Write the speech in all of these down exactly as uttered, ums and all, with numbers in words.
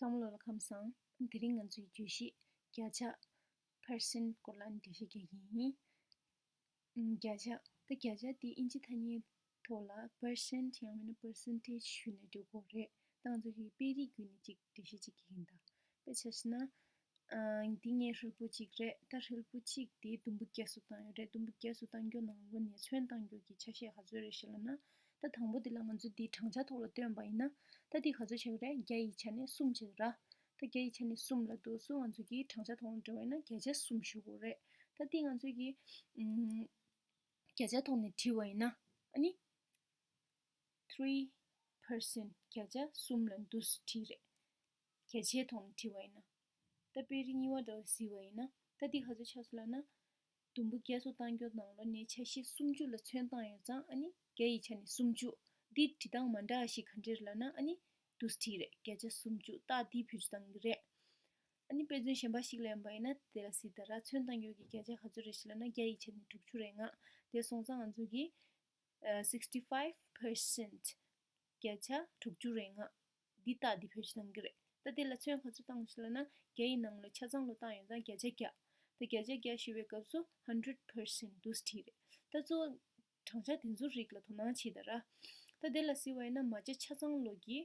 ཚང་མ་ལོ་ལ་ཁམས་བཟང་། དེ་རིང་ང་ཚོའི་བརྗོད་གཞི་བརྒྱ་ཆ་percent སྐོར་ལ་འགྲེལ་བཤད་རྒྱག་གི་ཡིན། ཨམ། བརྒྱ་ཆ། ད་བརྒྱ་ཆ་དེ་ཨིན་ཇི་ཐ་སྙད་ཐོག་ལ་percent ཡང་མིན་ན་percentage ཞུས་ནས་འགྲོ་དགོས་རེད། ད་ང་ཚོ་གི་དཔེ་རིས་བརྒྱུད་ནས་ཅིག་འགྲེལ་བཤད་ཅིག་རྒྱག་གི་ཡིན་ད། དཔེ་ཆ་བཞག་ན། ཨ། འདི་ངའི་ཧྲིལ་པོ་གཅིག་རེད། ད་ཧྲིལ་པོ་གཅིག་དེ་དུམ་བུ་བརྒྱད་ཙམ་བཏང་ཡོད་རེད། དུམ་བུ་བརྒྱད་ཙམ་བཏང་རྒྱུ་ནང་ལོགས་ནས་ཚོན་བཏང་རྒྱུ་གི་ཆ་ཤས་ག་ཚོད་རེད་ཞེས་ལབ་ན། ད་དང་པོ་དེ་ལ་ང་ཚོ་འདི་གྲངས་ཆ་ཐོག་ལ་སྟོན་པ་ཡིན་ན། ད་འདི་ག་ཚོད་ཆགས་ཀྱི་རེད། བརྒྱ་ཡི་ཆ་ནས་གསུམ་ཆགས་ར། ད་བརྒྱ་ཡི་ཆ་ནས་གསུམ་ལ་འདུག་སེ་ང་ཚོ་གི་གྲངས་ཆ་ཐོག་ལ་འགྲོ་བ་ཡིན་ན་བརྒྱ་ཆ་གསུམ་ཞུ་དགོས་རེད། ད་འདི་ང་ཚོ་གི་ཨམ། བརྒྱ་ཆ་ཐོག་ནས་བྲིས་པ་ཡིན་ན། ཨ་ནི་three percent བརྒྱ་ཆ་གསུམ་ལ་འདུག་སེ་བྲིས་རེད། བརྒྱ་ཆའི་ཐོག་ནས་བྲིས་པ་ཡིན་ན། ད་དཔེ་རིས་གཉིས་པ་འདྲ་བོ་གཟིགས་པ་ཡིན་ན། ད་འདི་ག་ཚོད་ཆགས་སོང་ལབ་ན། དུམ་བུ་བརྒྱད་ཙམ་བཏང་རྒྱུ་ནང་ལོགས་ནས་ཆ་ཤས་སུམ་ཅུ་ལ་ཚོན་བཏང་ཡོད་ཙང་ཨ་ནི་བརྒྱ་ཡི་ཆ་ནས་སུམ་ཅུ། འདི་བྲིས་སྟངས་མ་འདྲ་ཞིག་ག་འདྲ་རེད་ལབ་ན། ཨ་ནི་འདུག་སེ་བྲིས་རེད། བརྒྱ་ཆ་སུམ་ཅུ། རྟགས་འདི་བེད་སྤྱོད་བཏང་གི་རེད། ཨ་ནི་དཔེ་མཚོན་གཞན་པ་ཞིག་ལེན་པ་ཡིན་ན་དེ་ལ་གཟིགས་དང་ར། ཚོན་བཏང་རྒྱུ་གི་བརྒྱ་ཆ་ག་ཚོད་རེད་ཞེས་ལབ་ན་བརྒྱ་ཡི་ཆ་ནས་དྲུག་ཅུ་རེ་ལྔ། དེ་སོང་ཙང་ང་ཚོ་གི་ཨ། sixty five percent བརྒྱ་ཆ་དྲུག་ཅུ་རེ་ལྔ། འདི་རྟགས་འདི་བེད་སྤྱོད་གཏང་གི་རེད། ད་དེ་ལ་ཚོན་ག་ཚོད་བཏང་ཞེས་ལབ་ན་བརྒྱ་ཡི་ནང་ལ་ཆ་ཚང་ལོ་བཏང་ཡོད་ཙང་བརྒྱ་ཆ་བརྒྱ། ད་བརྒྱ་ཆ་བརྒྱ་ཞུ་བའི་སྐབས་སུ་hundred percent འདུག་སེ་བྲིས་རེད། ད་གཙོ་བོ་གྲངས་ཆ་དེ་ཚོའི་རིགས་ལ་དོ་སྣང་བྱེད་དང་ར། ད་དེ་ལ་གཟིགས་པ་ཡིན་ན་མ་ཆ་ཆ་ཚང་ལོ་གི་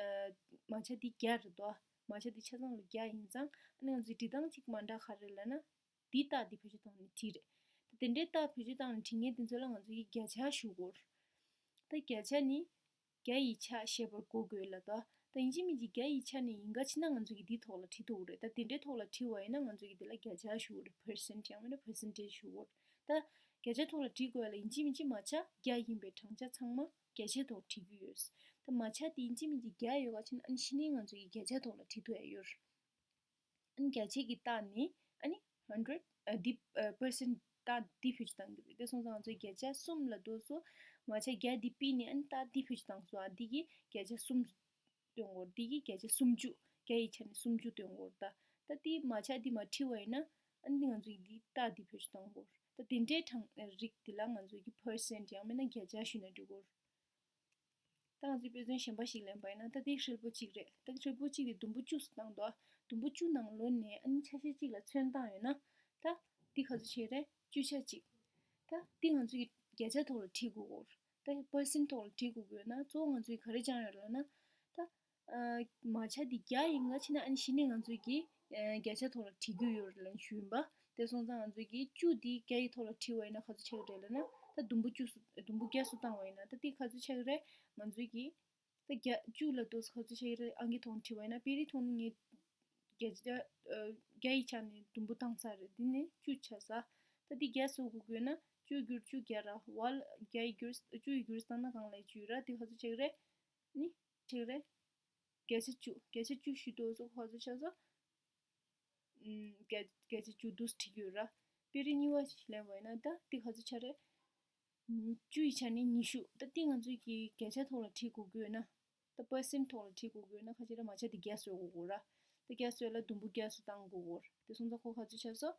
ཨ། མ་ཆ་འདི་བརྒྱ་རེད་དོ། མ་ཆ་འདི་ཆ་ཚང་ལོ་བརྒྱ་ཡིན་ཙང་ཨ་ནི་ང་ཚོའི་འབྲི་སྟངས་གཅིག་མ་འདྲ་ག་རེ་ལབ་ན། འདི་རྟགས་འདི་བེད་སྤྱོད་བཏང་ནས་བྲིས་རེད། ད་དེ་འདྲའི་རྟགས་བེད་སྤྱོད་བཏང་ནས་བྲིས་མཁན་དེ་ཚོ་ལ་ང་ཚོ་གིས་བརྒྱ་ཆ་ཞུ་དགོས། ད་བརྒྱ་ཆ་ནི་བརྒྱ་ཡི་ཆ་ཞེས་པར་གོ་དགོས་ལབ་ད། ད་ཡིན་གཅིག་མིན་གཅིག་བརྒྱ་ཡི་ཆ་ནས་ཡིན་ག་ཕྱིན་ན་ང་ཚོ་གིས་འདིའི་ཐོག་ལ་བྲིས་ཐུབ་ཀྱི་རེད། ད་དེ་འདྲའི་ཐོག་ལ་བྲིས་པ་ཡིན་ན་ང་ཚོ་གིས་འདི་ལ་བརྒྱ་ཆ་ཞུ་དགོས་རེད། percent ཡང་མིན་ན་percentage ཞུ་དགོས་རེད། ད་བརྒྱ་ཆ་ཐོག་ལ་བྲིས་དགོས་ལ་ཡིན་གཅིག་མིན་གཅིག་མ་ཆ་བརྒྱ་ཡིན་པའི་གྲངས་ཆ་ཚང་མ་བརྒྱ་ཆའི་ཐོག་བྲིས་ཀྱི་ཡོད། ད་མ་ཆ་དེ་ཡིན་གཅིག་མིན་གཅིག་བརྒྱ་ཡོད་ག་ཕྱིན་ན་ཨ་ནི་གཞི་ནས་ང་ཚོ་གིས་བརྒྱ་ཆ་ཐོག་ལ་བྲིས་ཐུབ་ཡ་ཡོད། ཨ་ནི་བརྒྱ་ཆའི་གི་རྟགས་ནི་ཨ་ནི་hundred ཨ། འདི་ཨ། percent རྟགས་འདི་བེད་སྤྱོད་བཏང་གི་རེད། དེ་སོང་ཙང་ང་ཚོས་བརྒྱ་ཆ་གསུམ་ལ་འདུག་སེ་མ་ཆ་བརྒྱ་འདི་ཕུད་ནས་ཨ་ནི་རྟགས་འདི་བེད་སྤྱོད་བཏང་སོང་། ཨ། འདི་གིས་བརྒྱ་ཆ་གསུམ་སྟོན་དགོས། འདི་གིས་བརྒྱ་ཆ་སུམ་ཅུ། བརྒྱ་ཡི་ཆ་ནས་སུམ་ཅུ་སྟོན་དགོས་རེད་ད། ད་འདི་མ་ཆ་འདི་མ་བྲིས་པ་ཡིན་ན་ཨ་ནི་ང་ཚོས་འདི་རྟགས་འདི་བེད་སྤྱོད་བཏང་དགོས་རེད། ད་དེ་འདྲའི་གྲངས་རིགས་འདི་ལ་ང་ཚོས་ཀྱི་percent ཡང་མིན་ན་བརྒྱ་ཆ་ཞུས་ནས་འགྲོ་དགོས་རེད། ད་ང་ཚོས་དཔེ་མཚོན་གཞན་པ་ཞིག་ལེན་པ་ཡིན་ན། ད་དེ་ཧྲིལ་པོ་གཅིག་རེད། ད་ཧྲིལ་པོ་གཅིག་དེ་དུམ་བུ་བཅུ་ཙམ་བཏང་འདུག་དུམ་བུ་བཅུ་ནང་ལོགས་ནས་ཨ་ནི་ཆ་ཤས་གཅིག་ལ་ཚོན་བཏང་ཡོད་ན། ད་འདི་ག་ཚོད་ཆགས་རེད། བཅུ་ཆ་གཅིག་ད་འདི་ང་ཚོས་ཀྱི་བརྒྱ་ཆ་ཐོག་ལ་བྲིས་དགོས་ཀྱི་ཡོད་རེད། ད་percent ཐོག་ལ་བྲིས་དགོས་ཀྱི་ཡོད་ན་གཙོ་བོ་ང་ཚོས་ག་རེ་སྦྱངས་ཡོད་རེད་ལབ་ན། ད་ཨ། མ་ཆ་འདི་བརྒྱ་ཡིན་ག་ཕྱིན་ན་ཨ་ནི་གཞི་ནས་ང་ཚོས་ཀྱི་ཨ། བརྒྱ་ཆ་ཐོག་ལ་བྲིས་རྒྱུ་ཡོད་རེད་ལབ་ཞུས་ཡིན་པ། དེ་སོང་ཙང་ང་ཚོས་ཀྱི་བཅུ་འདི་བརྒྱ་ཡི་ཐོག་ལ་བྲིས་པ་ཡིན་ན་ག་ཚོད་ཆགས་ཀྱི་རེད་ལབ་ན། ད་དུམ་བུ་བཅུ་སུ་དུམ་བུ་བརྒྱ་སུ་བཏང་བ་ཡིན་ན་ད་འདི་ག་ཚོད་ཆགས་ཀྱི་རེད། ང་ཚོས་ཀྱི་ད་བརྒྱ་བཅུ་ལ་འདུག་སེ་ག་ཚོད་ཆགས་ཀྱི་རེད། ཨང་ཀི་ཐོག་ནས་བྲིས་པ་ཡིན་ན། དཔེ་རིས་ཐོག་ནས་ངས་བརྒྱ་ཆ་ཨ། བརྒྱ་ཡི་ཆ་ནས་དུམ་བུ་བཏང་ཚར་རེད། འདི་ནས་བཅུ་ཆགས་ས། ད་འདི་བརྒྱ་བཟོ་དགོས་དགོས་ན་བཅུ་བསྒྱུར་བཅུ་བརྒྱ་ར། བ་ལ་བརྒྱ་ཡི་བསྒྱུར་བཅུ་ཡི་བསྒྱུར་བཏང་ན་གང་ལ་བཅུ་ར། འདི་ག་ཚོད་ཆགས་ཀྱི་རེད། ནི་ཆགས་ཀྱི་རེད། བརྒྱ་ཆ་བཅུ། བརྒྱ་ཆ་བཅུ་ཞུས་འདུག་སེ་ག་ཚོད་ཆགས་སོང་། ཨུམ། བརྒྱ་བརྒྱ་ཆ་བཅུ་འདུག་སེ་བྲིས་ཀྱི་ཡོད་ར། དཔེ་རིས་གཉིས་པ་ཞིག་ལེན་པ་ཡིན་ན་ད་འདི་ག་ཚོད་ཆགས་རེད། ཨུམ། བཅུ་ཡི་ཆ་ནས་ཉི་ཤུ། ད་འདི་ང་ཚོས་ཀྱི་བརྒྱ་ཆ་ཐོག་ལ་བྲིས་དགོས་ཀྱི་ཡོད་ན། ད་percent ཐོག་ལ་བྲིས་དགོས་ཀྱི་ཡོད་ན་ཁ་ཅིག་ར་མ་ཆ་འདི་བརྒྱ་བཟོ་དགོས་ཀྱི་ར། ད་བརྒྱ་བཟོས་ལ་དུམ་བུ་བརྒྱ་སུ་བཏང་དགོས་ཀྱི་ཡོད་ར། དེ་སོང་ཙང་ཁོ་ག་ཚོད་ཆགས་སོང་།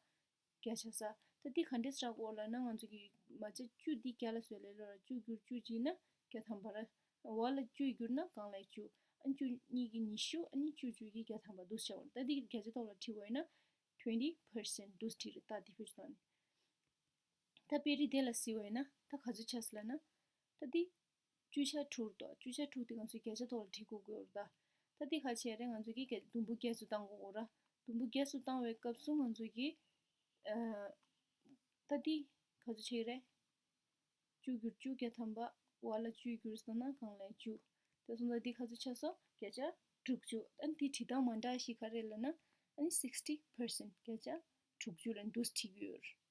བརྒྱ་ཆགས་ས། ད་འདི་ག་འདྲས་བཞག་དགོས་ལབ་ན་ང་ཚོ་གི་མ་ཆ་བཅུ་འདི་བརྒྱ་ལ་བཟོས་ལ་ལོ་ར་བཅུ་བསྒྱུར་བཅུ་བྱས་ན་བརྒྱ་ཐམ་པ་ར། བ་ལ་བཅུ་བསྒྱུར་ན་གང་ལ་བཅུ། ཨ་བཅུ་གཉིས་ཀྱིས་ཉི་ཤུ། ཨ་ནི་བཅུ་བཅུ་གིས་བརྒྱ་ཐམ་པ་འདུག་སེ་བྱ་བ་རེད། ད་འདི་བརྒྱ་ཆ་ཐོག་ལ་བྲིས་པ་ཡིན་ན་twenty percent འདུག་སེ་བྲིས་རེད། ད་འདི་བེད་སྤྱོད་བཏང་ནས། ད་དཔེ་རིས་དེ་ལ་གཟིགས་པ་ཡིན་ན་ད་ག་ཚོད་ཆགས་སོང་ལབ་ན། ད་འདི་བཅུ་ཆ་དྲུག་དོ། བཅུ་ཆ་དྲུག་དེ་ང་ཚོས་བརྒྱ་ཆ་ཐོག་ལ་བྲིས་དགོས་ཀྱི་ཡོད་རེད་ད། ད་འདི་ག་བྱས་རེད། ང་ཚོ་གིས་བརྒྱ་དུམ་བུ་བརྒྱ་སུ་བཏང་དགོས་ཀྱི་ཡོད་རེད། དུམ་བུ་བརྒྱ་སུ་བཏང་བའི་སྐབས་སུ་ང་ཚོ་གིས་ཨ། ད་འདི་ག་ཚོད་ཆགས་ཀྱི་རེད། བཅུ་བསྒྱུར་བཅུ་བརྒྱ་ཐམ་པ། བ་ལ་བཅུ་བསྒྱུར་སོང་ན་གང་ལ་བཅུ། དེ་སོང་ཙང་འདི་ག་ཚོད་ཆགས་སོང་། བརྒྱ་ཆ་དྲུག་ཅུ། ཨ་ནི་འདི་བྲིས་སྟངས་མ་འདྲ་ཞིག་ག་རེ་ལབ་ན། ཨ་ནི་sixty percent བརྒྱ་ཆ་དྲུག་ཅུ་ལ་འདུག་སེ་བྲིས་ཀྱི་ཡོད་རེད།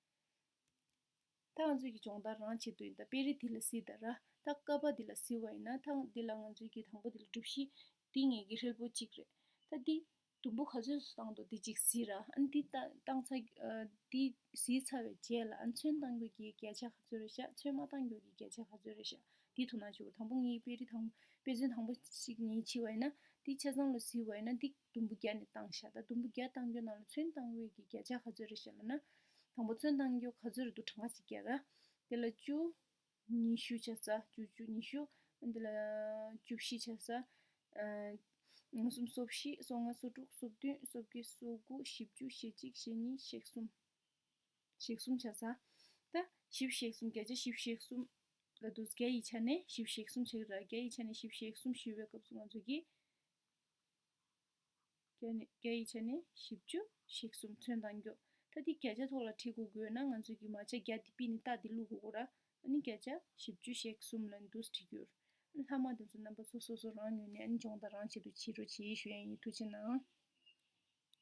ད་ང་ཚོས་ཀྱི་སྦྱོང་བརྡར་རང་བྱེད་དུ་ཡིན། ད་དཔེ་རིས་འདི་ལ་གཟིགས་དང་ར། ད་ཀ་པ་འདི་ལ་གཟིགས་པ་ཡིན་ན་ད་འདི་ལ་ང་ཚོས་ཀྱི་དང་པོ་འདི་ལ་སྒྲུབ་གཞི་འདི་ངེད་ཀྱི་ཧྲིལ་པོ་གཅིག་རེད། ད་འདི་དུམ་བུ་ག་ཚོད་བཏང་འདུག་འདི་གཅིག་གཟིགས་ར། ཨ་ནི་འདི་ད་བཏང་ཚར། ཨ། འདི་གཟིགས་ཚར་བའི་རྗེས་ལ་ཨ་ནི་ཚོན་བཏང་རྒྱུ་གི་བརྒྱ་ཆ་ག་ཚོད་རེད་ཤག་ཚོན་མ་བཏང་རྒྱུ་གི་བརྒྱ་ཆ་ག་ཚོད་རེད་ཤག་འདི་དོ་སྣང་བྱེད་དགོས། དང་པོ་ངའི་དཔེ་རིས་དང་དཔེ་མཚོན་དང་པོ་ཞིག་ངས་ཕྱེ་བ་ཡིན་ན་འདི་ཆ་ཚང་ལ་གཟིགས་པ་ཡིན་ན་འདི་དུམ་བུ་བརྒྱ་ནས་བཏང་ཤག་ད་དུམ་བུ་བརྒྱ་བཏང་རྒྱུ་ནང་ལ་ཚོན་བཏང་དགོས་ཀྱི་བརྒྱ་ཆ་ག་ཚོད་རེད་ཤག་ལབ་ན། དང་པོ་ཚོན་བཏང་རྒྱུ་ག་ཚོད་རེད་འདུག་གྲངས་ཀ་ཅིག་རྒྱག་ར། དེ་ལ་བཅུ། ཉི་ཤུ་ཆ་ས། བཅུ་བཅུ་ཉི་ཤུ། འདི་ལ་བཅུ་བཞི་ཆ་ས། ཨ། ལྔ་གསུམ་སོ་བཞི། སོ་ལྔ་སོ་དྲུག་སོ་བདུན་སོ་བརྒྱད་སོ་དགུ་བཞི་བཅུ། ཞེ་གཅིག་ཞེ་གཉིས་ཞེ་གསུམ། ཞེ་གསུམ་བྱས་ཙང་། ད་བཞི་བཅུ་ཞེ་གསུམ། བརྒྱ་ཆ་བཞི་བཅུ་ཞེ་གསུམ་ལ་འདུག་བརྒྱ་ཡི་ཆ་ནས་བཞི་བཅུ་ཞེ་གསུམ་བྱེད་ཀྱི་རེད། བརྒྱ་ཡི་ཆ་ནས་བཞི་བཅུ་ཞེ་གསུམ་ཞུས་པའི་སྐབས་སུ་ང་ཚོ་གིས། བརྒྱ་ནི་བརྒྱ་ཡི་ཆ་ནས་བཞི་བཅུ་ཞེ་གསུམ་ཚོན་མདངས་རྒྱོབ། ད་འདི་བརྒྱ་ཆ་ཐོག་ལ་བྲིས་དགོས་དགོས་ན་ང་ཚོ་གིས་མ་ཆ་བརྒྱ་འདི་ཕུད་ནས་རྟགས་འདི་བླུག་དགོས་ཀྱི་རེད། ཨ་ནི་བརྒྱ་ཆ་བཞི་བཅུ་ཞེ་གསུམ་ལ་འདུག་བྲིས་རྒྱུ་རེད། ལྷག་མ་དེ་ཚོ་རྣམ་པ་ཚོ་སོ་སོ་རང་ངོས་ནས་ཨ་ནི་སྦྱོང་བརྡར་རང་ཆེད་དུ་བྱེད་རོགས་བྱེད་ཞུ་ཡ་ཡིན། ཐུགས་རྗེ་གནང་།